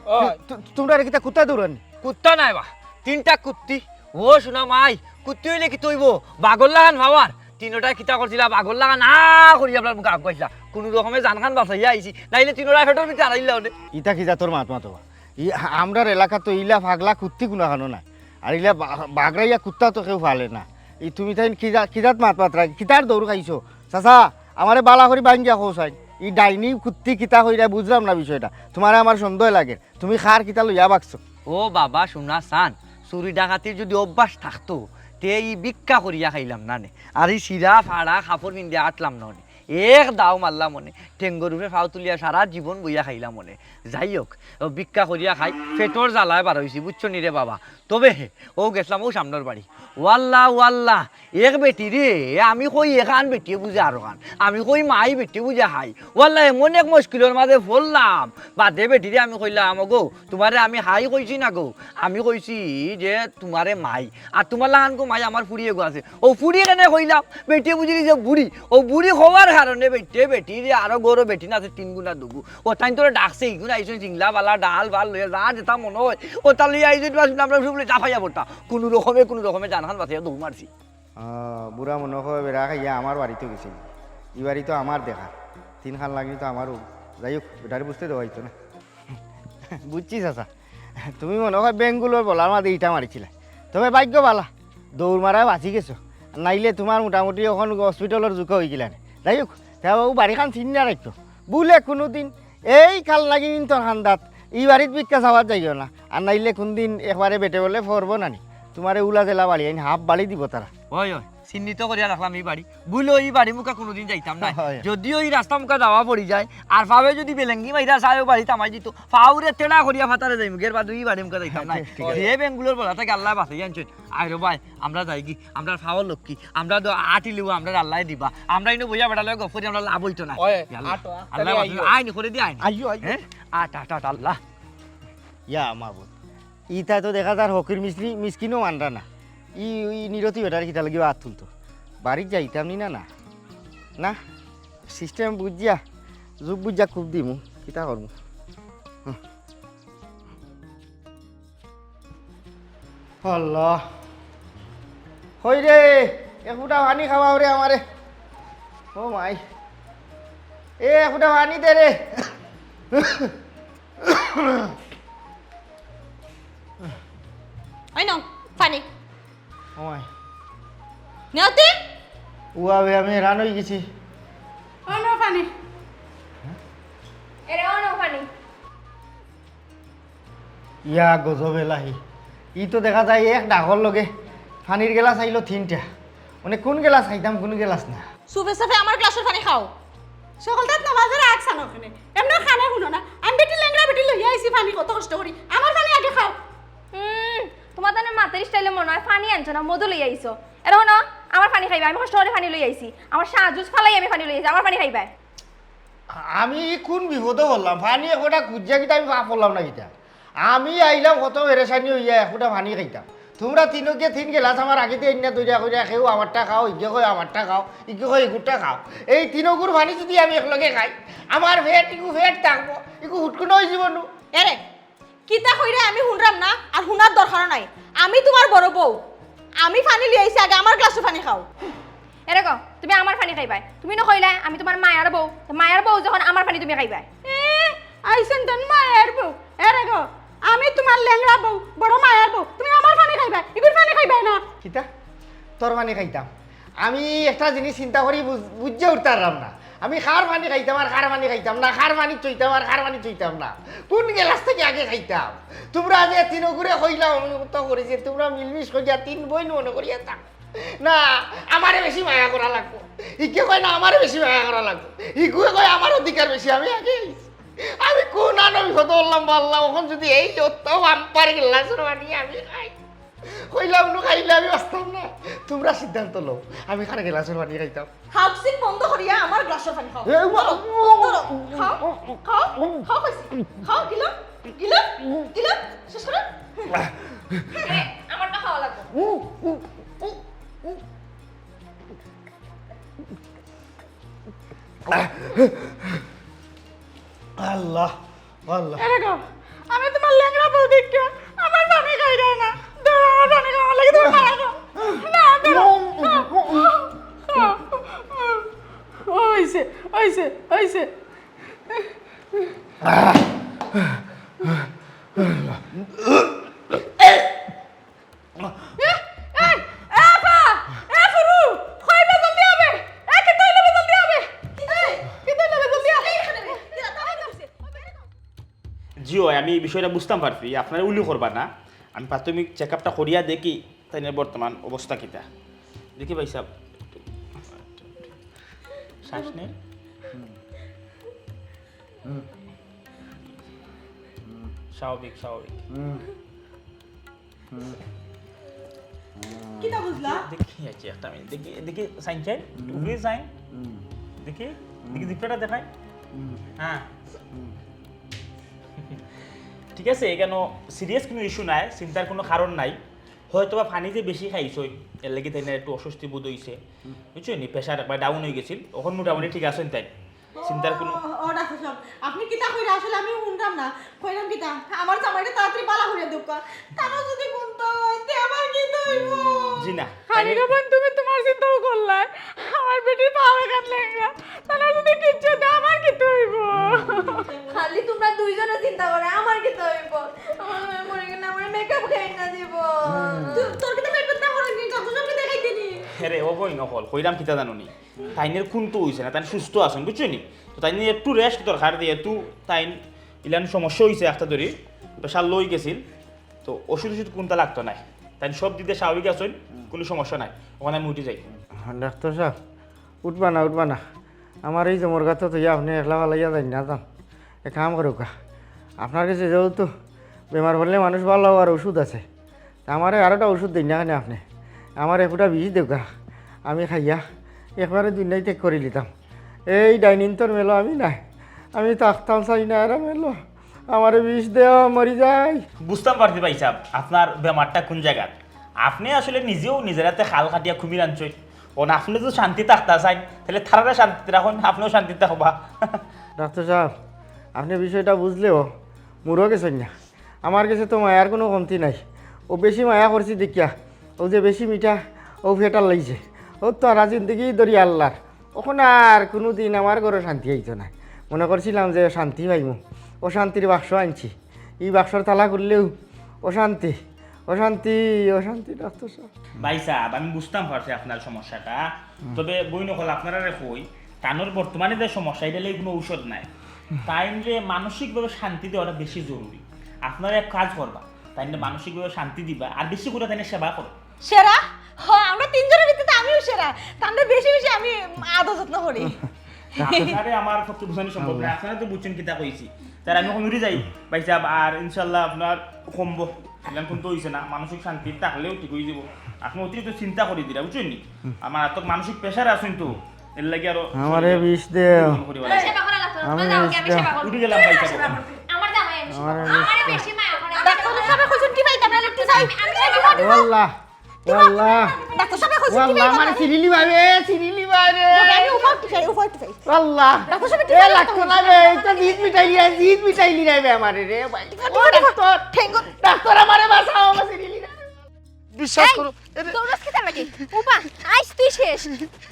তু-, তুমরা রে কিতা কুত্তায় দৌড়ানি? কুত্তা নায় বা, তিনটা কুত্তি। ও সোনা মাই, কুত্তি অইলে কিতা অইবো? বাগর লাখান পাওয়ার। তিনোটায় কিতা করছিলা? বাগর লাখান আ করি আপনার মুখে আগুয়াইছিলা। কুনু রকমে জানখান বাঁচাইয়া আইছি, নাইলে তিনোটায় পেটর ভিতরে হারাইলা অনে। ইতা কি জাতর মাত মাতো বা? ই, আমরার এলাকাত তো ইলা পাগলা কুত্তি কুনাখানো নাই। আর ইলা বা-, বাগড়াইয়া কুত্তা তো কেউ পালে না। ই তুমি তাইন কি জা-, কি জাত মাত মাতরায়? কিতার দৌড় খাইছো? চাচা, আমারে বালা করি বাইন গিয়া কও চাইন। ই ডাইনি কুত্তি কিতা কইরায় বুঝলাম না বিষয়টা। তুমারে আমার সন্দেহ লাগের। তুমি কার কিতা লইয়া বাগছো? ও বাবা, সোনা চান, চুরি ডাকাতির যুদি অভ্যাস থাকতো, তে ই ভিক্ষা করিয়া খাইলাম না নে। আর ই ছিড়া ফাড়া কাপড় পিন্দিয়া আটলাম না নে। এক দাও মারলাম অনে, ঠেঙ্গর উপরে পাও তুলিয়া সারা জীবন বইয়া খাইলাম অনে। যাই হোক, ও ভিক্ষা করিয়া খাই, পেটর জ্বালায় বার অইছি, বুঝছো নি রে বাবা? তবে হে, ও গেছলাম ও সামনর বাড়ি। ওয়াল্লা, ওয়াল্লা, এক বেটি রে, আমি কই এখান বেটিয়ে বুঝে আরোখান। আমি কই মাই বেটিয়ে বুঝে হাই। ওয়াল্লা, এমন এক মুশকিলর মাঝে পড়লাম। বাদে বেটি রে আমি কইলাম, "ও গো, তুমারে আমি হাই কইছি না গো। আমি কইছি যে তুমারে মাই। আর তুমার লাখান গো মাই আমার ফুড়ি এগো আছে।" ও ফুড়ি কেনে কইলাম, বেটিয়ে বুঝি যে বুড়ি। ও বুড়ি কওয়ার কারণে বেটিয়ে বেটি রে আরো গরো বেটি না আছে তিন গুণা দুগু। ও তাইন তোরে ডাকছে, ইগুন আইছইন জিংলা বালা, ডাল বাল লইয়া যা যেতা মনো অয়, ওতা লইয়া আইছইন, বাস আমরা সব লইয়া লাফাইয়া পড়তা। কুনু রকমে, কুনু রকমে জানখান বাঁচাইয়া দৌড় মারছি। আহ, বুড়া মনো অয় বেড়া খাইয়া আমার বাড়িত গেছিল। ই বাড়ি তো আমার দেখা। তিন খান লাগনি তো আমারও। যাই হোক, বেটারে বুঝতে দেওয়া অইতো না। বুঝছি চাচা, তুমি মনো অয় বেঙ্গুলোর বলার মাঝে ইটা মারিছিলা। তবে ভাগ্য বালা, দৌড় মারায় বাঁচি গেছো। নাইলে তুমার মোটামুটি অখন হসপিটালর জুকা অইগেলা নে। যাই হোক, তে বাবু বাড়িখান চিনিয়া রাখিও। ভুলে কুনুদিন এই কাল নাগিনতর কান্দাত ই বাড়িত ভিক্ষা চাওয়াত যাইও না। আর নাইলে কুনদিন একবারে বেটে বলে পড়বো না নি। তুমারে উলা জেলা বাড়ি আইন হাফ বাড়ি দিবো তারা। অয়, অয়, চিহ্নিত করিয়া রাখলাম ই বাড়ি। ভুলেও ই বাড়ি মুখা কুনুদিন যাইতাম না। অয়। যুদিও ই রাস্তা মুখা যাওয়া পড়ি যায়, আর পাওয়ে যুদি বেলেঙ্গি মাইরা চায় ও বাড়িত হামাই দিতো, পাওরে তেড়া করিয়া ফাতারে যাইমু, এর বাদে ই বাড়ি মুখা যাইতাম না। ঠিক, ঠিক আছে। যে বেঙ্গুলোর বলা থাকি আল্লায় বাঁচাইয়া আনছইন। আয় রে ভাই, আমরা যাইগি, আমরার পাওর লক্ষ্মী, আমরা তো আটিলিও, আমরার আল্লায় দিবা। আমরা ইনো বইয়া বেটা লগে গপ করি, আমরার লাভ অইতো না। অয়, ইয়াল্লা। আটো, আ, আল্লায় তাহলে বাঁচাইন। আইও। আইন, করে দি আইন। আইও, আইও। হ্যাঁ? আট, আট, আট, আল্লাহ। ইয়া মাবুদ, ইতা তো দেখা যার ফকির মিসরি-, মিসকিনও মানরা না। ই, ই নিরতি বেটার কিতা লাগি আত তুলতো? বাড়িত যাইতাম নি না, না? না, সিস্টেম বুঝিয়া, যুগ বুঝিয়া খুব দিমু, কিতা করমু? হুম। আল্লাহ। হই রে, এ ফুটা পানি খাওয়াও রে আমারে। ও মাই। এ ফুটা পানি দে রে। এই নাও, পানি। ও মাই। নেওতি? উয়া বে, আমি হেরান অই গেছি। অনো পানি। এরে অনো পানি। ইয়া গজব এলাহি। ই তো দেখা যায় এক ডাকর লগে পানির গেলাস আইলো তিনটা। মানে কুন গেলাস খাইতাম, কুন গেলাস না। সুফে সাফে আমার গ্লাসর পানি খাও। সকালতাত নামাজর আগ সানো কেনে। এমনে কানে হুনো না। আমি বেটি লেংড়া বেটি লইয়া আইছি পানি কত কষ্ট করি। আমার পানি আগে খাও। হুম, তুমার তানে মাতের স্টাইলে মনো অয় পানি আনছো না, মধু লইয়া আইছো। এরে হুনো, আমার পানি খাইবায়, আমি কষ্ট করি পানি লইয়া আইছি। আমার সাজুজ ফালাই আমি পানি লইয়া আইছি, আমার পানি খাইবায়। আমি কুন বিপদো পড়লাম? পানি একটা খুজিয়া কিতা আমি পাপ করলাম না কিতা? আমি আইলাম কত পেরেশানি অইয়া একটা পানি খাইতাম। তুমরা তিনগুয়ে তিন গেলাস আমার আগেদি আইন্না ধরিয়া কইরা, "কেউ আমারটা খাও, ইগে কয় আমারটা খাও, ইগে কয় ইগুরটা খাও।" এই তিনগুর পানি যুদি আমি একলগে খাই, আমার পেট, ইগু পেট থাকবো, ইগু হুটকুনা অইযিবো নু। এরে, কিতা কইরে আমি হুনরাম না, আর হুনার দরকারও নাই। আমি তুমার বড় বউ, আমি পানি লইয়া আইছি, আগে আমার গ্লাসো পানি খাও। এরে গো, তুমি আমার পানি খাইবায়? তুমি না কইলায় আমি তুমার মায়ার বউ, তো মায়ার বউ যখন আমার পানি তুমি খাইবায়। এ, আইছইন তখন মায়ার বউ। এরে গো, আমি তুমার লেংড়া বউ, বড় মায়ার বউ, তুমি আমার পানি খাইবায়, ইগুর পানি খাইবায় না। কিতা? তোর পানি খাইতাম? আমি একটা জিনিস চিন্তা করি বুঝ-, বুঝিয়া উঠতাম পারলাম না। আমি কার পানি খাইতাম আর কার পানি খাইতাম না, কার পানি চইতাম আর কার পানি চইতাম না, কুন গেলাস থাকি আগে খাইতাম? তুমরা যে তিনগুরে কইলাম, আমি তো করি যে তুমরা মিলমিশ করিয়া তিন বইন মনো করিয়া থাক। না, আমারে বেশি মায়া করা লাগবো। ইগে কয় না, আমারে বেশি মায়া করা লাগবো। ইগুয়ে কয় আমার অধিকার বেশি, আমি আগে আইছি। আমি কুন আনবি কত বললাম, বললাম, অখন যুদি এই যত বাম্পার গেলাসর পানি আমি খাই। কইলাম নু খাইলে আমি বাঁচতাম না। তুমরা সিদ্ধান্ত লও, আমি কারে গ্লাসর পানি খাইতাম। হাউসিং বন্ধ করিয়া আমার গ্লাসর পানি খাও। এ, উমা, ধরো, ধরো, খাও, খাও, খাও, কইছি। খাও, গিলো, গিলো, গিলো, শেষ করো। এ, আমারটা খাওয়া লাগবে। আল্লাহ, আল্লাহ। এরকম, আমি তোমার লেংড়া বউ দেখে আমার পানি খাই দেয় না। ধরো, আমার পানি খাওয়া লাগে, তুমি মারা খাও। না, ধরো। হইছে, হইছে, হইছে। এ, এ, এ, আফা! এ, ফুরু! কইবে জলদি আবে! এ, কিতা অইলো বে জলদি আবে! এ, কিতা অইলো বে জলদি আবে! জি অয়, আমি এই বিষয়টা বুঝতাম পারছি, আপনারা উলু করবা না। আমি প্রাথমিক চেক আপটা করিয়া দেখি তাইনর বর্তমান অবস্থা কিতা। দেখি ভাই সাহেব, শ্বাস নেই। স্বাভাবিক, স্বাভাবিক। কিতা বুঝলা? দেখি আছে একটা মিনিট, দেখি, দেখি সাইন চাই, উপরে সাইন। দেখি, দেখি জিপটা দেখাই। হ্যাঁ। ঠিক আছে, এখানে সিরিয়াস কোনো ইস্যু নাই, চিন্তার কোনো কারণ নাই। হয়তো বা পানি যে বেশি খাইছই, এর লাগি তাইনর একটু অস্বস্তি বোধ হইছে, বুঝছো নি? প্রেশার একবার ডাউন হয়ে গেছিল, এখন মোটামুটি ঠিক আছেন তাই, চিন্তার কোনো ও, ও ডাক্তার সাহেব, আপনি কিতা কইরা? আসলে আমি শুনলাম না। কইলাম কিতা? আমার জামাইটা তাড়াতাড়ি বালা করিয়া দেউক্কা। তারা যদি কুন্তা হয়, তে আমার কিতা অইবো? জি না। খালি যখন তুমি তোমার চিন্তাও করলায়, আমার বেটির পাও এখান লেখা, তারা যদি কিচ্ছু দেয়, আমার কিতা অইবো? খালি তোমরা দুইজনে চিন্তা করে, আমার কিতা অইবো? আমার মায়ে মরে গেলে আমার মেকআপ খাই না দিব। তো-, তোর কিতা পেট ব্যথা করে নি? ডাক্তার সাহেবরে দেখাইতে নি? আরে ও বই নকল, কইলাম কিতা জানো নি? তাইনর কুন্তা হইছে না, তাইন সুস্থ আছেন, বুঝছো নি? তো তাইন একটু রেস্ট দরকার, যেহেতু তাইন ইলান সমস্যা হইছে একটা ধরি, প্রেশার লো হয়ে গেছিল, তো ওষুধ ওষুধ কুন্তা লাগতো নাই, তাইন সব দিতে স্বাভাবিক আছেন, কোনো সমস্যা নাই, ওখানে আমি উঠি যাই। ডাক্তার সাহেব, উঠবা না, উঠবা না। আমার এই জমর গাতো তো আপনি একলা ফালাইয়া যাইন না যান। এক কাম করুক্কা, আপনার কাছে যেহেতু বেমার পড়লে মানুষ ভালা অওয়ার ওষুধ আছে, তা আমারে আরোটা ওষুধ দেইন না কেনে আপনি? আমারে একটা বিষ দেউক্কা, আমি খাইয়া একবারে দুনিয়া ত্যাগ করি লিতাম। এই ডাইনিং তোর মেলো আমি নাই, আমি থাকতাম চাই না এরা মেলো। আমারে বিষ দেও, মরি যাই। বুঝতাম পারছি ভাই সাহেব, আপনার বেমারটা কোন জায়গাত। আপনি আসলে নিজেও নিজের হাতে খাল কাটিয়া কুমির আনছইন। ও না, আপনি যদি শান্তি থাকতা চাইন, তাহলে তারারে শান্তিতে রাখুন, আপনিও শান্তিতে থাকবা। ডাক্তার সাহেব, আপনি বিষয়টা বুঝলেও মুরো গেছেন না। আমার কাছে তো মায়ার কোনো কমতি নাই। ও বেশি মায়া করছি দেখিয়া, ও যে বেশি মিঠা, ও ফেটার লাগছে। ও তো আর জিন্দগি ধরি আল্লাহর। ওখানে আর কোনো দিন আমার ঘরে শান্তি আইতো না। মনে করছিলাম যে শান্তি পাইমু, অশান্তির বাক্স আনছি। এই বাক্সর তালা খুললেও অশান্তি, অশান্তি, অশান্তি, ডাক্তার সাহেব। ভাই সাহেব, আমি বুঝতাম পারছি আপনার সমস্যাটা, তবে বইন অকল আপনারারে কই, তানর বর্তমানে যে সমস্যা, এটা লইয়া কোনো ঔষধ নাই। তাইনরে মানসিকভাবে শান্তি দেওয়াটা বেশি জরুরি। আপনারা এক কাজ করবা, তাইনরে মানসিকভাবে শান্তি দিবা, আর বেশি করে তাইনর সেবা করো। সেরা? হ, আমরা তিনজনের ভিতরে তো আমিও সেরা। তানরে বেশি বেশি আমি আদর যত্ন করি। আপনারে আমার পক্ষে বুঝানি সম্ভব না, আপনারা তো বুঝছেন কিতা কইছি। তার আমি এখন উড়ি যাই, ভাই সাহেব, আর ইনশাল্লাহ আপনার কমবো। এরকম তো হইছে না, মানসিক শান্তি থাকলেও ঠিক হয়ে যাবো। আপনি অতিরিক্ত চিন্তা করি দিরা, বুঝছেন নি? আমার এত মানসিক প্রেশার আছেন তো, এর লাগি আরো আমারে বিষ দেও। করি বেলা। সেবা করা লাগতো না, আমি তোমরা যাও, বিষ আমি দেও। সেবা করবো। আমার জামাই আমি সেবা আমারে করবো। বিষ আমারে দেও। বেশি মায়া করে। ডাক্তার সাহেব, খুঁজুন কি পাইতাম না, একটু যাই। আমি সেবা করবো। ওয়াল্লাহ, ওয়াল্লাহ। ডাক্তার সাহেব, খুঁজুন কি ওয়াল্লাহ, পাইতাম আমারে না। সিরিলি ভাবে, সিরিলি ভাবে। আমি উপর উঠে যাই, উপর উঠে যাই। ওয়াল্লাহ। ডাক্তার সাহেব, এ, লাগতো না রে, এটা জিদ মিটাইলি, জিদ মিটাইলি রে বে আমারে রে। ও ডাক্তার, ঠেঙ্গো। ডাক্তার আমারে বাঁচাও, আমার সিরিলি রে। বিশ্বাস এই, করো, এরে দৌড়স কিতা লাগে? উবা, আইস তুই শেষ।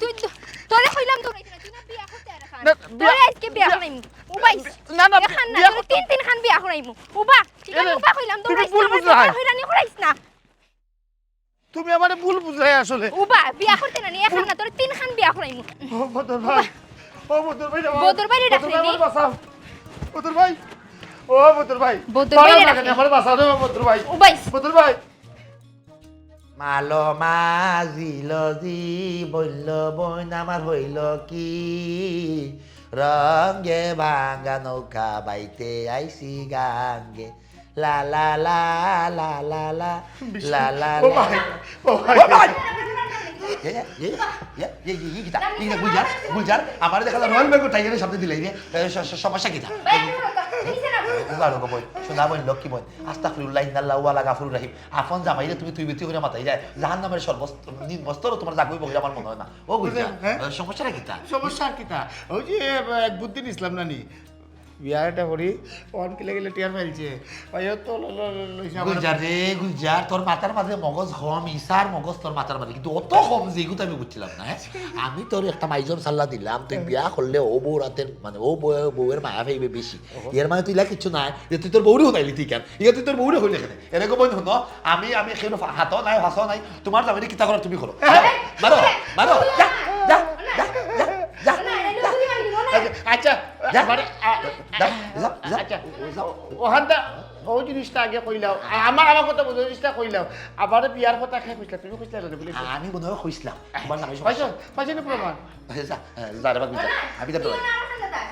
তুই তো, তোরে কইলাম দৌড়াইতে না, তুই না বিয়া করতে আর খান। না, বিয়া, তোরে আজকে বিয়া বিয়া করাইমু। উবাইস, না, না, এখান না, বিয়া তোরে করতে তিন তিন খান বিয়া করাইমু। উবা, ঠিক আছে, এরে, উবা কইলাম তুমি দৌড়াইস ভুল না, আমার বুঝাই। সাথে হয়রানি করাইস না। তুমি আমারে ভুল বুঝাই আসলে। উবা, বিয়া করতে না নি, এখান না, তোরে তিন খান বিয়া করাইমু। ও বদর ভাই, ও বদর ভাই রে, বদর ভাই রে বদর ভাই, ডাকলি। আমারে বাঁচাও। বদর ভাই, ও বদর ভাই, বদর ভাই রে বাঁচাও, ডাকলি। আমারে বাঁচাও রে বদর ভাই। উবাইস। বদর ভাই। মালো মাঝিল জি বলল বইন আমার হইল কি, রঙে ভাঙা নৌকা বাইতে আইছি গাঙ্গে। লা লা লা লা লা লা। বিষ্ণু। লা লা ও লা। ভাই, ও ভাই। ও ভাই। ইয়ে, ইয়ে, ইয়ে, ইয়ে, ইয়ে, ইয়ে, ইয়ে, কিতা? ইয়ে, গুলজার, গুলজার, আমার দেখা যায় রয়্যাল বেঙ্গল টাইগারের সামনে দিলাই রে। এ, স-, স-, সমস্যা কিতা? ও বারো গো বই, সোনা বই, লক্ষ্মী বই। আস্তাগফিরুল্লাহ, ইন্নাল্লাহু আলা গাফুরুর রাহিম। আপন জামাইরে তুমি তুই বেটি করে মাতাই যায়। জাহান্নামের সর্বস্ত-, নিম্নস্তরও তোমার জাগই বলে আমার মনে হয় না। ও গুলজার, হ্যাঁ? এ, সমস্যা কিতা? সমস্যা আর কিতা? ওই যে আহ, এক বুদ্ধি নিছিলাম না নি, বিয়া এটা করি, অন কিলে গেলে টিয়ার ফেলছে। ওই ও তো ল-, ল-, ল-, লইছে আমার। গুলজার রে, গুলজার, তোর মাথার মাঝে মগজ কম, ইসার মগজ তোর মাথার মাঝে, কিন্তু অত কম যে এগুতো আমি বুঝছিলাম না, হ্যাঁ? আমি তোর একটা মাইজম সাল্লা দিলাম, তুই বিয়া করলে ও বউ রাতের, মানে ও বউ, বউয়ের মায়া পাইবে বেশি। এর মানে তুই ইলা কিচ্ছু নাই, যে তুই তোর বউরে হুনাইলি তুই কেন? ইয়া তুই তোর বউরে কইলে কেন? এরকম বই হুনো, আমি, আমি কেউ হাতও নাই, হাসাও নাই, তোমার জামাইরে কিতা করার তুমি করো। মারো, মারো, মারো, যা, যা, যা, যা, যা। আচ্ছা, যা। আবার, আ, যা, যা, যা, আচ্ছা, যা। ওখানটা, ও জিনিসটা আগে কইলাও, আ-, আমার, আমার কথা বুঝো, জিনিসটা কইলাও। আবার বিয়ার কথা কে কইছিলা? তুমি কইছিলা না বলে? আমি মনে হয় কইছিলাম, তোমার জামাই পাইছো, পাইছো না প্রমাণ? যা, যা রে বাবা, যা। আমি তো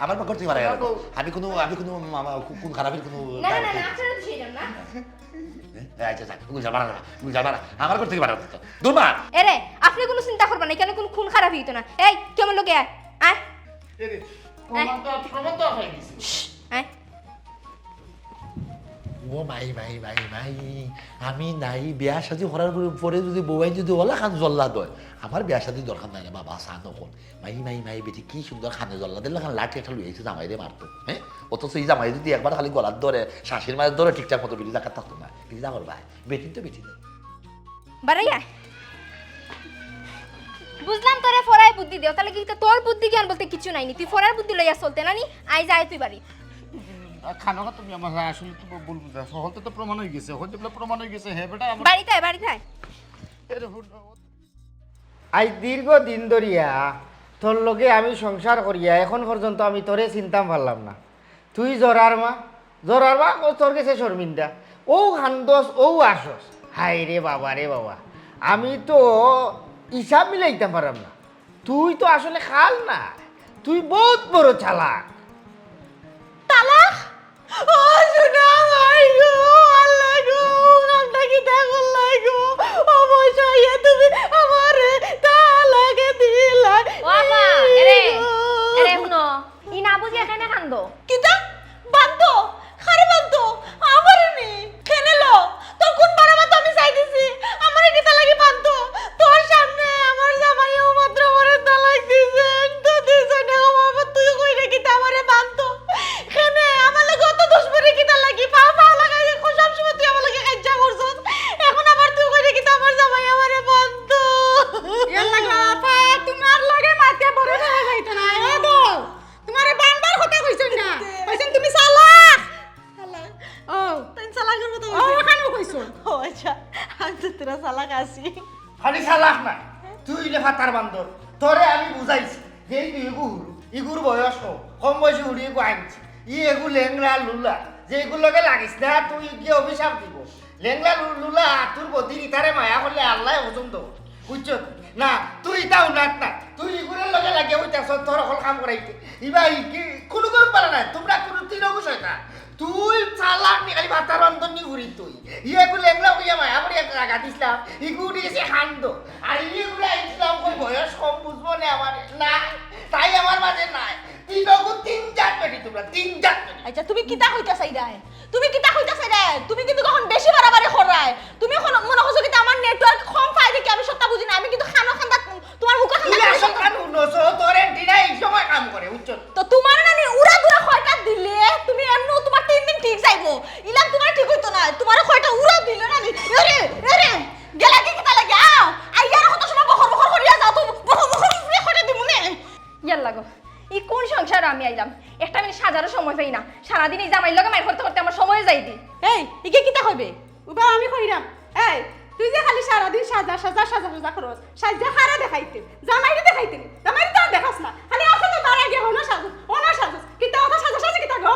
আমার পক্ষ থেকে বাড়াই রাখবো। আমি কোনো, আমি কোনো মামা, কোন খারাপের কোনো না না না না, আপনারা তো সেই না। এ, আচ্ছা, আচ্ছা, গুলজার বাড়া না, গুলজার বাড়া। আমার ঘর থেকে বাড়া তো। দূর মা। এরে, আপনি কোনো চিন্তা করবেন না, কেন কোনো খুন খারাপ হইতো না। এই, তুই আমার লগে আয়, আয়। এরে, প্রমাণ তো, প্রমাণ তো হয়ে গেছে। আয়। ও মাই, মাই, মাই, মাই, আমি নাই, বিয়া শাদি করার পরে, পরে যদি বউয়াইন যদি ওলা খান জল্লাদ অয়, আমার বিয়া শাদি দরকার নাই রে বাবা, সান অকল। মাই, মাই, মাই, বেটি কি সুন্দর খানে জল্লাদের লাখান লাঠি একটা লইয়া আইছে জামাইরে মারতো, হ্যাঁ? অথচ এই জামাই যদি একবার খালি গলাত ধরে, শাশির মাঝে ধরে ঠিকঠাক মতো বেটি জাকাত থাকতো না, বেটি যা করবা, বেটি তো বেটি না। বাড়াইয়া। বুঝলাম তোরে ফরাই বুদ্ধি দেও, তাহলে কি তোর বুদ্ধি জ্ঞান বলতে কিছু নাই নি? তুই ফরার বুদ্ধি লইয়া চলতে না নি? আই যায় তুই বাড়ি। খানো তুমি আমার আসলে তো ভুল বুঝা, হয়তো তো প্রমাণ হয়ে গেছে, হয়তো বলে প্রমাণ হয়ে গেছে, হ্যাঁ বেটা আমার। বাড়িতে আয়, বাড়িতে আয়। এরে হুন। আজ দীর্ঘ দিন ধরিয়া তোর লগে আমি সংসার করিয়া এখন পর্যন্ত আমি তোরে চিনতাম পারলাম না। তুই জরার মা, জরার মা, ও তোর গেছে শর্মিন্দা। ও খান্দস, ও আসস। হায় রে বাবা রে বাবা, আমি তো হিসাব মিলাইতাম পারলাম না। তুই তো আসলে খাল না, তুই বহুত বড় চালাক। তালাক? ও সোনা ভাই গো, আল্লাহ গো, আমরা কি দেখল নাই গো? অবশ্যই তুমি আমারে তালাক দিলা। ও আপা, এরে, এরে, হুনো, ই না বুঝিয়া কেনে কান্দো? কিতা? বান্দো? খারে বান্দো? আমারে নি? কেনে লো? তোর কোন বাড়াবাতো আমি চাই দিছি? আমারে কিতা লাগি বান্দো? তোর সামনে আমার জামাইও মাত্র আমারে তালাক দিছে। তো দিছে না, ও বাবা, তুই কইরে কিতা আমারে বান্দো? কেনে? আমার লগে অত দুশমনি কিতা লাগি? পাও পাও লাগাই সব সময় তুই আমার লগে কাইজ্জা করছস। এখন আবার তুই কইরে কিতা আমার জামাই আমারে বান্দো? ইয়াল্লা গো, আপা, তোমার লগে মাতে বড় হয়ে যাইতো না। এ দো, তোমারে বান্দার কথা কইছইন না। কইছইন তুমি চালাক। চালাক। ও। তাই চালাকের কথা ও, কইছে। ওখানেও কইছো। ও আচ্ছা, আমি তো তোরা চালাক আছি। খালি চালাক না, তুই হইলে ফাতার বান্দর। তোরে আমি বুঝাইছি যে এই দুই এগু হুরু, ইগুর বয়স কম, কম বয়সী হুরু এগু আনছি। ই এগু লেংড়া লুলা, যে এগুর লগে লাগিস না, তুই গিয়ে অভিশাপ দিব। লেংড়া লু-, লুলা, তোর বদির ইতারে মায়া করলে আল্লাহ পছন্দ। বুঝছো? না, তুই ইতা উনাত না। তুই ইগুরের লগে লাগিয়া হইতাছ, তোর অকল কাম করাইতে। ইবা ইগি-, কোনো কাম পারে না। তোমরা কোনো তিনগু শয়তান। তুই চালাক নি, খালি ভাতার অন্তর নি ঘুরি তুই। ইয়ে গু লেংড়া হইয়া মায়া করি একটা জায়গা দিছিলাম। ইগু উঠি গেছে খান্দো। আর ইয়ে গুলো আইছিলাম, কই বয়স কম বুঝবো না আমার। না, তাই আমার মাঝে নাই। তিনগু তিন জাত বেটি তোমরা, তিন জাত বেটি। আচ্ছা, তুমি কিতা কইতা চাইরায়? তুমি কিতা কইতা চাইরায়? তুমি কিন্তু এখন বেশি বাড়াবাড়ি কররায়। তুমি এখন মনে করছো কিতা আমার নেটওয়ার্ক কম পায় দেখি আমি সবটা বুঝি না। আমি কিন্তু খানো খান্দা তোমার মুখে খান্দা তুই করি আসল সব- কাম হুনছো, তোর এন্টিনা এই সময় কাম করে, বুঝছো? তো তোমার নানি উড়া দুরা কয়টা দিলে তুমি এমনও তোমার তিন দিন ঠিক যাইবো। ইলাম তোমার ঠিক হইতো না। তোমার কয়টা উড়া দিলে নানি? আরে, আরে, গেলা কি কিতা লাগে? আও, আইয়ার কত সময় বকর বকর করিয়া যাও তো, বকর বকর উপরে কয়টা দিমু নে। ইয়াল্লা গো, ই কোন সংসার আমি আইলাম? একটা মিনিট সাজারও সময় পাই না। সারাদিন এই জামাইর লগে মাইর করতে করতে আমার সময় যাই দি। এই, ইগে কিতা কইবে? উবা আমি কইরাম। এই, তুই যে খালি সারাদিন সাজা সাজা সাজা সাজা করস, সাজা খারে দেখাইতে, জামাইরে দেখাইতে, জামাইরে তো আর দেখাস না। খালি আসলে তার আগে হনো সাজস, হনো সাজস। কিতা অত সাজা সাজা কিতা গো?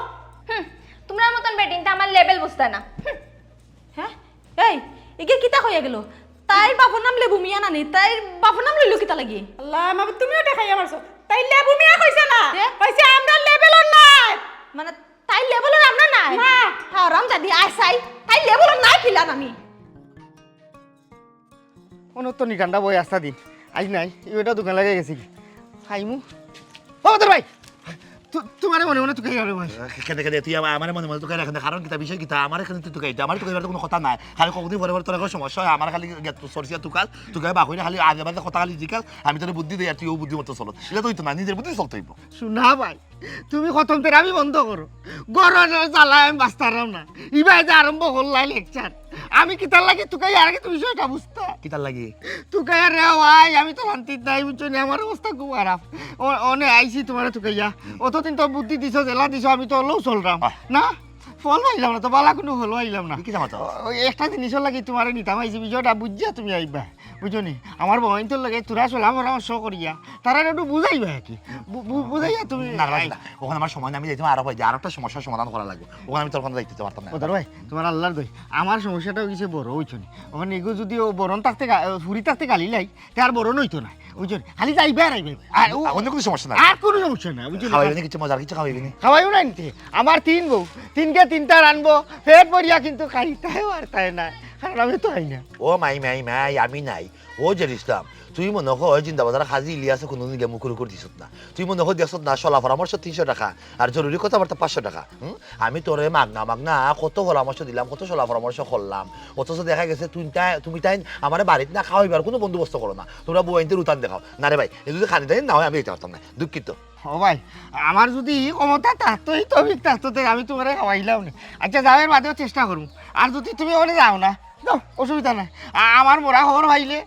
হুম, তোমরার মতন বেটিনতে আমার লেভেল বুঝতে না। হুম। হ্যাঁ? এই, ইগে কিতা কইয়া গেল? তাইর বাপর নাম লেবু মিয়া নানি, তাইর বাপর নাম লইল কিতা লাগি? আল্লাহ, মা, তুমিও ঠেকাইয়া মারছো। তাই লেবু মিয়া কইছে না, কে? কইছে আমরা লেভেলর নাই। মানে তাই লেভেলর আমরা নাই? না। আরাম যদি আয় চাই, তাই লেবুর নাই পিলান আমি। অনর তো নিকান্দা বই আস্তা দিন। আইজ নাই, ইটা দোকান লাগাই গেছে কি? খাইমু। ও তোর ভাই, তু-, তোমারে মনে মনে তুকাই আরে ভাই। কেনে, কেনে, তুই আমা-, আমারে মনে মনে তুকাই রাখেন, কারণ কিতা, বিষয় কিতা, আমার এখানে তুই তুকাই, আমার তুকাইবার তো কোনো কথা নাই। খালি কতদিন পরে পরে তোর এখন সমস্যা হয়, আমার খালি গেট সরসিয়া তুকাল, তুকাই বাকুই না, খালি আজে বাজে কথা খালি জিকাল, আমি তোর বুদ্ধি দেই আর তুই ও বুদ্ধি মতো চলত। এটা তো হইতো না, নিজের বুদ্ধি চলতে হইব। শোনা ভাই, তুমি খতম তেরামি বন্ধ করো। গরমে জ্বালায় আমি বাঁচতাম না। ইবায় যে আরম্ভ করলাই লেকচার। আমি কিতার লাগি তুকাই আর আগে তুমি বিষয়টা বুঝতা। কিতার লাগি? তুকাই আর রে ভাই, আমি তো শান্তিত নাই, বুঝছো নি? আমার অবস্থা খুব খারাপ। অ-, অনে আইছি তোমারে তুকাইয়া। অতদিন তো বুদ্ধি দিছো, জেলা দিছো, আমি তো অলেও চলরাম। আহ। না? ফল পাইলাম না, তো বালা কোনো ফল পাইলাম না। কি জানো তো? ওই একটা জিনিসর লাগি তোমারে নিতাম আইছি, বিষয়টা বুঝিয়া তুমি আইবা। বুঝছো নি? আমার বইনতর লগে তোরা চলা পরামর্শ করিয়া, তারারে একটু বুঝাইবা আর কি। বু-, বু-, বুঝাইয়া তুমি না, না, আই- না। ওখানে আমার সময় নাই, আমি যাইতে আরো পাই যে আরো একটা সমস্যার সমাধান করা লাগবে। ওখানে আমি তোর কথা যাইতে পারতাম না। ও দাদা ভাই, তোমার আল্লাহর দোহাই, আমার সমস্যাটা হইছে বড়, বুঝছো নি? ওখানে এগো যদি ও বরণ থাকতে গা-, ফুরি থাকতে গালি লাই, তে আর বড় নইতো না, বুঝছো নি? খালি যাইবা আর আইবা। আর ও- অন্য কোনো সমস্যা নাই। আর কোনো সমস্যা নাই, বুঝছো নি? খাওয়াইবে না কিছু, মজার কিছু খাওয়াইবে না? খাওয়াইও না নিতে। আমার তিন বউ, তিনকে তিনটা রানবো, পেট ভরিয়া কিন্তু খাইতায় পারতায় না, কারণ আমি তো খাই না। ও মাই, মাই, মাই, আমি নাই। ও জের ইসলাম, তুই মনে হয় জিন্দাবাজার হাজি ইলিয়াসে কোনোদিন গিয়া মুখের উপর দিছত না। তুই মনে হয় দেখছত না, সলা পরামর্শ তিনশো টাকা, আর জরুরি কথাবার্তা পাঁচশো টাকা। হুম? আমি তোরে মাগনা মাগনা কত পরামর্শ দিলাম, কত সলা পরামর্শ করলাম, অথচ দেখা গেছে তুই তাই, তুমি তাই আমারে বাড়িত না খাওয়াইবার কোনো বন্দোবস্ত করো না, তোমরা বউয়াইনতে রুতান দেখাও। না রে ভাই, এই যদি খানি দেয় না হয় আমি দিতে পারতাম না, দুঃখিত। ও ভাই, আমার যদি ই ক্ষমতা থাকতো, ই তৌফিক থাকতো, তে আমি তোমারে খাওয়াইলাম না। আচ্ছা, যাও, এর বাদেও চেষ্টা করবো। আর যদি তুমি ওখানে যাও না, যাও, অসুবিধা নাই। আ-, আমার মরা খবর পাইলে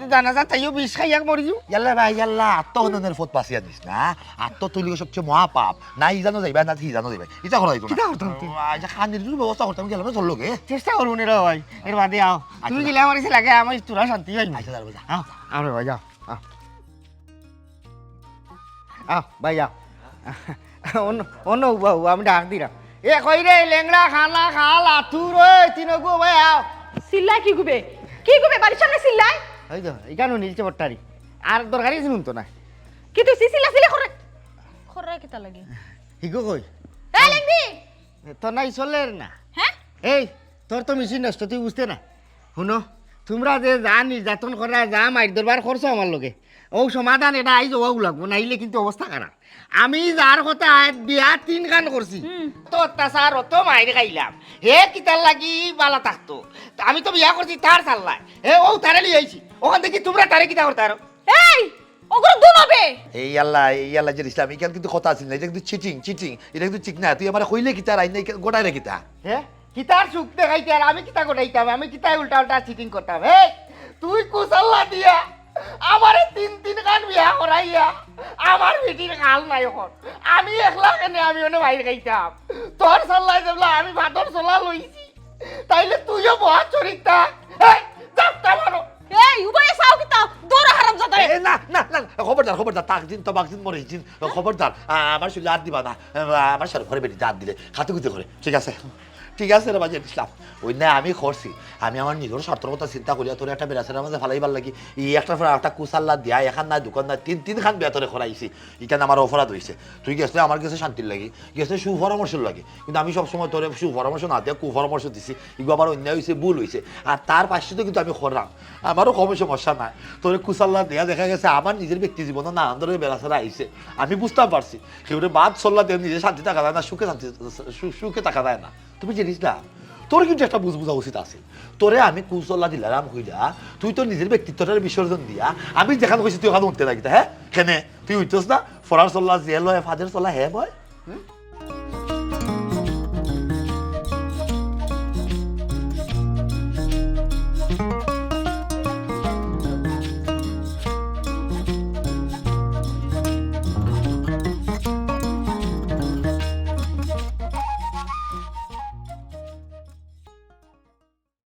জানাজা তাইও বিষ খাইয়া মরি যাও। ইয়াল্লা ভাই, ইয়াল্লা, আত্মহননের পথ বাঁচিয়া দিস না। আত্ম তুলিও সবচেয়ে মহাপাপ। না ই জানো যাইবা, না হি জানো যাইবা। ইটা করা যাইতো না। কিতা করতাম তুই? আচ্ছা, খানির যদি ব্যবস্থা করতাম, গেলাম না তোর লগে। চেষ্টা করবো নি রে ভাই। এর বাদে আও। আচ্ছা, তুমি যা। গেলে আমার কাছে লাগে, আমি তোরা শান্তি পাই না। আচ্ছা, যা রে, যা। আও, আও রে ভাই, যাও। আও। আও, ভাই, আও। অন্য, অন্য উবা, উবা, আমি ডাক দিলাম। এ, কই রে, লেংড়া, খালা, খাল, আতুর, ওই, তিনগু, ভাই, আও। চিল্লায় কি গুবে? কি গুবে? বাড়ির সামনে চিল্লায়? ওই তো, এখানেও নীলচে পট্টারি। আর দরকারি শুনুন তো না। কি তুই চিল্লা চিল্লি করে? করে কিতা লাগে? হিগো কই? এই লেংড়ি! তোর নাই চলের না। হ্যাঁ? এই, তোর তো মেশিন নষ্ট, তুই বুঝতে না। হুনো, তোমরা যে যা নির্যাতন করা, যা মাইর দরবার করছো আমার লগে, ও সমাধান এটা আইজ অওয়াউ লাগবো, নাইলে কিন্তু অবস্থা খারাপ। আমি যার কথা বিয়া তিনখান করছি, হুম। তো অত্যাচার, অত মাইর খাইলাম, হে কিতার লাগি বালা থাকতো? তা আমি তো বিয়া করছি তার সাল্লায়, হে ও তারে লই আইছি, ওখান থেকে তোমরা তারে কিতা করতে পারো? এই, ওগুলো দুনো বে। এই আল্লাহ, এই আল্লাহ, যে ইসলাম, এখান কিন্তু কথা আছিল না, এটা কিন্তু চিটিং, চিটিং, এটা কিন্তু ঠিক না। তুই আমারে কইলে কিতা, আর আইন নাই, গোটায় রে কিতা? হে? কিতার সুখ দেখাইতে আর আমি কিতা গোটাইতাম? আমি কিতায় উল্টা উল্টা চিটিং করতাম? হে, তুই কুসাল্লা দিয়া আমারে তিন তিন খান বিয়া করাইয়া আমার বেটির খাল নাই এখন। আমি একলা কেনে আমি অনে মাইর খাইতাম? তোর সাল্লায় যেবলা আমি ভাতর চলা লইছি, তাইলে তুইও বহাত শরিক থাক। এই, যাত্রা মারো। এই, উবাইয়া চাও কিতা? দৌড়া হারাম জাদা। এ, না, না, না, খবরদার, খবরদার, তাক দিন, তবাক দিন, মরে দিন, খবরদার, আ-, আমার শরীরে হাত দিবা না, আ-, আমার শরীরে বেটি হাত দিলে, খাতে খুঁতে করে, ঠিক আছে? ঠিক আছে রে বাজে ইসলাম, ওই না আমি করছি, আমি আমার নিজের স্বার্থর কথা চিন্তা করিয়া তোর একটা বেড়াছেড়ার মাঝে ফালাইবার লাগি, এই একটার পর একটা কুসাল্লা দিয়া, এখান নাই, দোকান নাই, তিন, তিন খান বেতরে করাইছি, এখানে আমার অপরাধ হইছে। তুই গেছলে আমার কাছে শান্তির লাগি, গেছলে সুপরামর্শর লাগি, কিন্তু আমি সবসময় তোরে সুপরামর্শ না দিয়া কুপরামর্শ দিছি, ইগু আবার অন্যায় হইছে, ভুল হইছে। আর তার পাশে তো কিন্তু আমি করলাম, আমারও কম সমস্যা নাই। তোরে কুসাল্লা দেয়া দেখা গেছে আমার নিজের ব্যক্তি জীবনে নানান ধরনের বেড়াছেড়া আইছে, আমি বুঝতাম পারছি। কেউরে বাদ সল্লা দিয়ে নিজে শান্তি থাকা যায় না, সুখে শান্তি, সু-, সুখে থাকা যায় না। তুমি জানিস না, তোর কিন্তু একটা বুঝ বুঝা উচিত আছে। তোরে আমি কুসল্লা দিলাম কইলা, তুই তোর নিজের ব্যক্তিত্বটারে বিসর্জন দিয়া আমি যেখান কইছি তুই ওখানে উঠতে লাগি, হ্যাঁ? কেনে তুই উঠছস না? ফরার সল্লা জেল হয়, ফাদের সল্লা হে বয়।